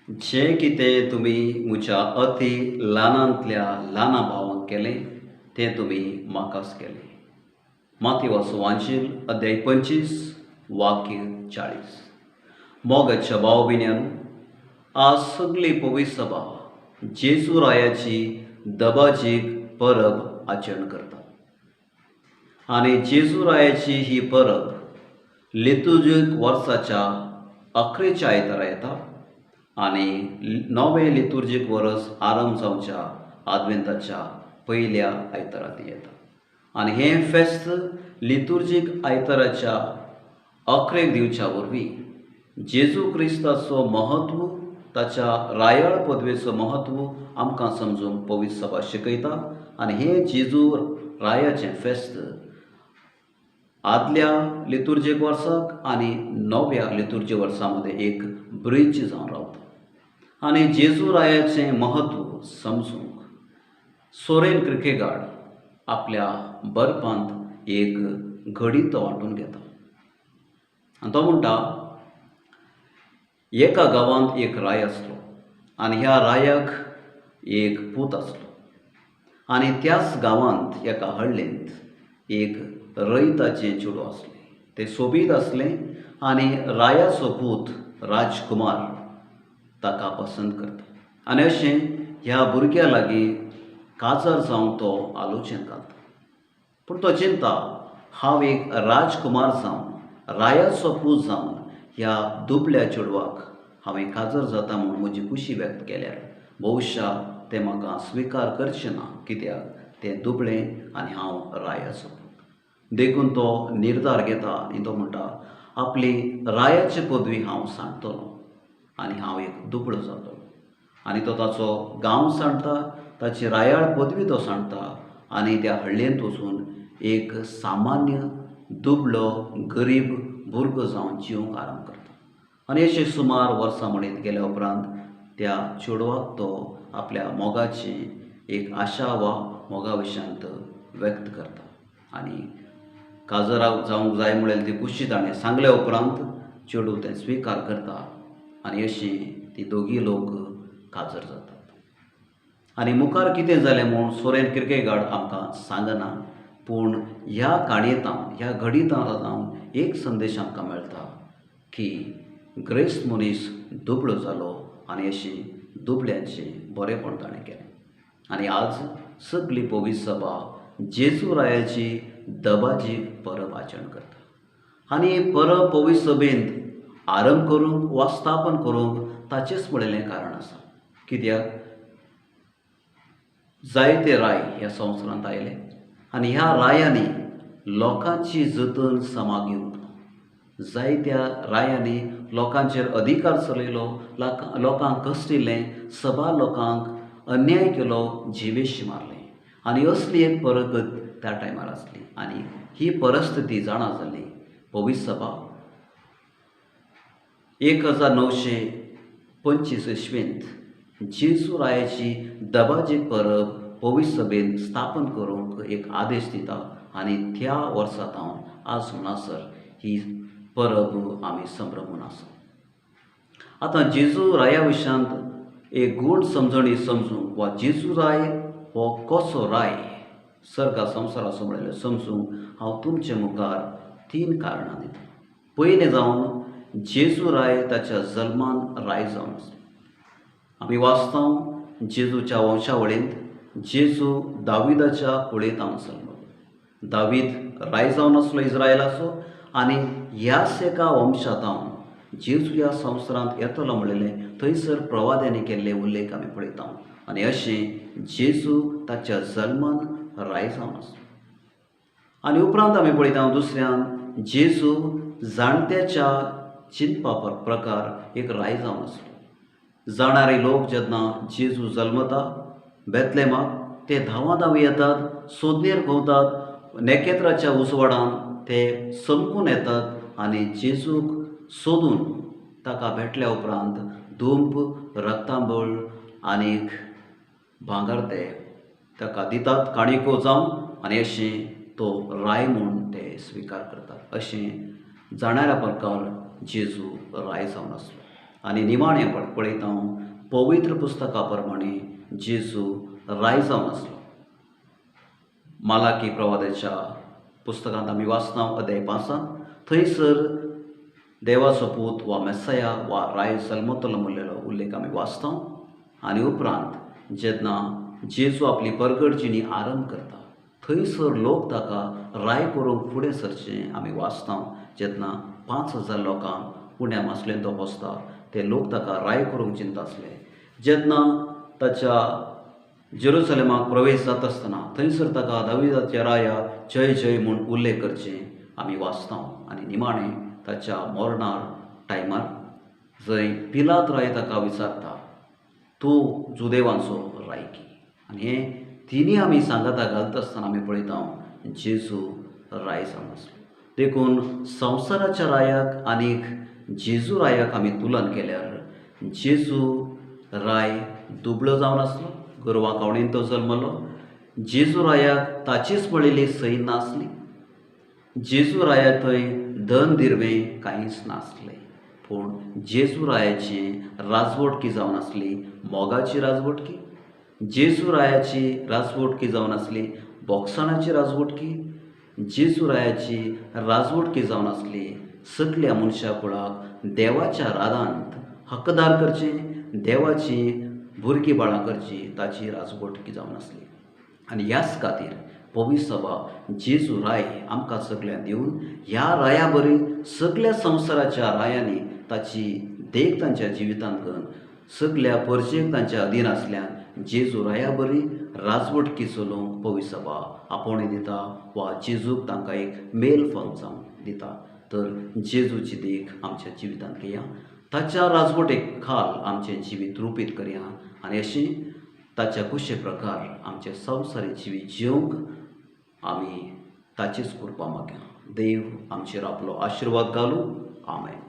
जें कितें तुमी म्हज्या अती ल्हानांतल्या ल्हाना भावांक केलें तें तुमी म्हाकाच केलें. मातेवाचो वांजेल अध्याय 25 वाक्य 40. मोगाच्या भाव भयण्यानो, आज सगली पवित्र सभा जेजू रायाची दबाजीक परब आचरण करता आनी जेजू रायाची ही परब लितुर्जीक वर्साच्या अखरेच्या आयतारा येता आनी नवें लितुर्जीक वर्स आरंभ जावच्या आदवेंताच्या पयल्या आयतारा ती येता आनी हें फेस्त लितुर्जीक आयताराच्या अखरेक दिवच्या वरवीं जेजू क्रिस्ताचो म्हत्व, ताच्या रायाळ पदवेचो म्हत्व आमकां समजूंक पवित्र सभा शिकयता. आनी हें जेजू रायाचें फेस्त आदल्या लितुर्जीक वर्साक आनी नव्या लितुर्जी वर्सा मदें एक ब्रिज जावन रावता. आनी जेजू रायाचें म्हत्व समजूंक सोरेन क्रिकेगार्ड आपल्या बरपांत एक घडी तो वांटून घेता आनी तो म्हणटा, एका गांवांत एक राय आसलो आनी ह्या रायाक एक पूत आसलो आनी त्याच गांवांत एका हळ्ळेंत एक रयताचें चेडूं आसलें. तें सोबीत आसलें आनी रायाचो पूत राजकुमार ताका पसंत करता आनी अशें ह्या भुरग्या लागीं काजार जावंक तो आलोचन घालता. पूण तो चिंता, हांव एक राजकुमार जावन रायाचो पूत जावन ह्या दुबळ्या चेडवाक हांवें काजार जाता म्हूण म्हजी खुशी व्यक्त केल्यार भोवशा तें म्हाका स्विकार करचें ना, कित्याक तें दुबळें आनी हांव रायाचो पूत. देखून तो निर्धार घेता आनी तो म्हणटा, आपली रायाची पदवी हांव सांडटलो आनी हांव एक दुबळो जातलो. आनी तो ताचो गांव सांडटा, ताची रायाळ पदवी तो सांडटा आनी त्या हळ्ळेंत वचून एक सामान्य दुबळो गरीब भुरगो जावन जिवंक आरंभ करता. आनी अशें सुमार वर्सां म्हणीत गेल्या उपरांत त्या चेडवाक तो आपल्या मोगाची एक आशा वा मोगा विशयांत व्यक्त करता आनी काजराक जावंक जाय म्हणल्यार ती खुशी ताणें सांगल्या उपरांत चेडूं तें स्विकार करता आनी अशी ती दोगी लोक काजर जातात. आनी मुखार कितें जालें म्हूण सोरेन क्रिकेगार्ड आमकां सांगना, पूण ह्या काणयेंत ह्या घडितांत एक संदेश आमकां मेळटा की ग्रेस्त मनीस दुबळो जालो आनी अशी दुबळ्यांचें बरेंपण ताणें केलें. आनी आज सगली पवित्र सभा जेजू रायाची दबाजी परब आचरण करता आनी परब पवित्र सभेंत आरंभ करूंक वा स्थापन करूंक ताचेंच म्हणलेलें कारण आसा. कित्याक जायते राय ह्या संवसारांत आयले आनी ह्या रायांनी लोकांची जतन समा घेवंक ना. जायत्या रायांनी लोकांचेर अधिकार चलयलो, लोकांक कश्टिलें, सभा लोकांक अन्याय केलो, जिवेशी मारलें आनी असली एक परगत त्या टायमार आसली. आनी ही परिस्थिती जाणा जाली पवित्र सभा 1925 इसवेंत जेजू रायाची दबाजी परब पवित्र सभेन स्थापन करूंक एक आदेश दिता आनी त्या वर्सा सावन आज म्हणसर ही परब आमी संभ्रमून आसा. आतां जेजू राया विशयांत एक गूण समजणी समजूंक वा जेजू राय हो कसो राय सर्गा संवसाराचो म्हणलें समजूंक हांव तुमचे मुखार 3 कारणां दितां. पयलें जावन जेजू राय ताच्या जल्मान राय जावन आसलो. आमी वाचता जेजूच्या वंशावळींत जेजू दाविदाच्या कुळेंत हांव जल्मलो. दावीद राय जावन आसलो इस्रायलाचो आनी ह्याच एका वंशांत हांव जेजू ह्या संवसारांत येतलो म्हणलेलें थंयसर प्रवाद्यांनी केल्ले उल्लेख आमी पळयता. आनी अशें जेजू ताच्या जल्मान राय जावन आसलो. आनी उपरांत आमी पळयता दुसऱ्यान जेजू जाणट्याच्या चिंतपा प्रकार एक राय जावन आसलो. जाणारे लोक जेन्ना जेजू जल्मता बेतलेमाक ते धांवा धांवी येतात, सोदनेर घोवतात, नखेत्राच्या उजवाडान ते समकून येतात आनी जेजूक सोदून ताका भेटल्या उपरांत धुंप, रक्तांबळ आनीक भांगर ते ताका दितात काणिको जावन आनी अशें तो राय म्हूण ते स्विकार करतात. अशें जाणाऱ्या प्रकार जेजू राय जावन आसलो. आनी निमाणें पळयता हांव पवित्र पुस्तका प्रमाणे जेजू राय जावन आसलो. मालाकी प्रवादाच्या पुस्तकांत आमी वाचता अध्याय 5, थंयसर देवाचो पूत वा मेसया वा राय जल्मतलो म्हणलेलो उल्लेख आमी वाचता. आनी उपरांत जेन्ना जेजू आपली परगट जिणी आरंभ करता थंयसर लोक ताका राय करूंक फुडें सरचें आमी वाचता. जेन्ना 5000 लोकांक पुण्या मासलेन तो बसता ते लोक ताका राय करूंक चिंता आसले. जेन्ना ताच्या जेरुसलेमाक प्रवेश जाता आसतना थंयसर ताका दाविदाच्या राया जय जय म्हूण उल्लेख करचें आमी वाचता. आनी निमाणें ताच्या मरणार टायमार जंय पिलात राय ताका विचारता तूं जुदेवांचो रायकी, आनी हें तिनूय आमी सांगाता घालता आसतना आमी पळयता जेजू राय जावन आसलो. देखून संवसाराच्या रायाक आनीक जेजू रायाक आमी तुलन केल्यार जेजू राय दुबळो जावन आसलो, गोरवां कावणेन तो जल्मलो. जेजू रायाक ताचीच पळयली सय नासली, जेजू राया थंय धन दिर्वें कांयच नासलें. पूण जेजू रायाची राजवटकी जावन आसली मोगाची राजवटकी, जेजू रायाची राजवटकी जावन आसली बोगसाणाची राजवटकी, जेजू रायाची राजवटकी जावन आसली सगल्या मनशा कुळाक देवाच्या रागांत हकदार करचें, देवाची भुरगीं बाळां करची ताची राजवटकी जावन आसली. आनी ह्याच खातीर पवित्र सभा जेजू राय आमकां सगळ्यांक दिवन ह्या राया बरी सगल्या संवसाराच्या रायांनी ताची देख तांच्या जिवितांत घेवन सगल्या परजेक तांच्या अधीन आसल्यान जेजू राया बरी राजवटकी चलोवंक पवित्र सभा आपोवणें दिता वा जेजूक तांकां एक मेल फंक जावन दिता. तर जेजूची देख आमच्या जिवितांत घेया, ताच्या राजवटेक खाल आमचें जिवीत रुपीत करया आनी अशें ताच्या कुशे प्रकार आमचें संवसारी जिवीत जिवंक आमी ताचीच कृपा मागया. देव आमचेर आपलो आशिर्वाद घालूं. आमेन.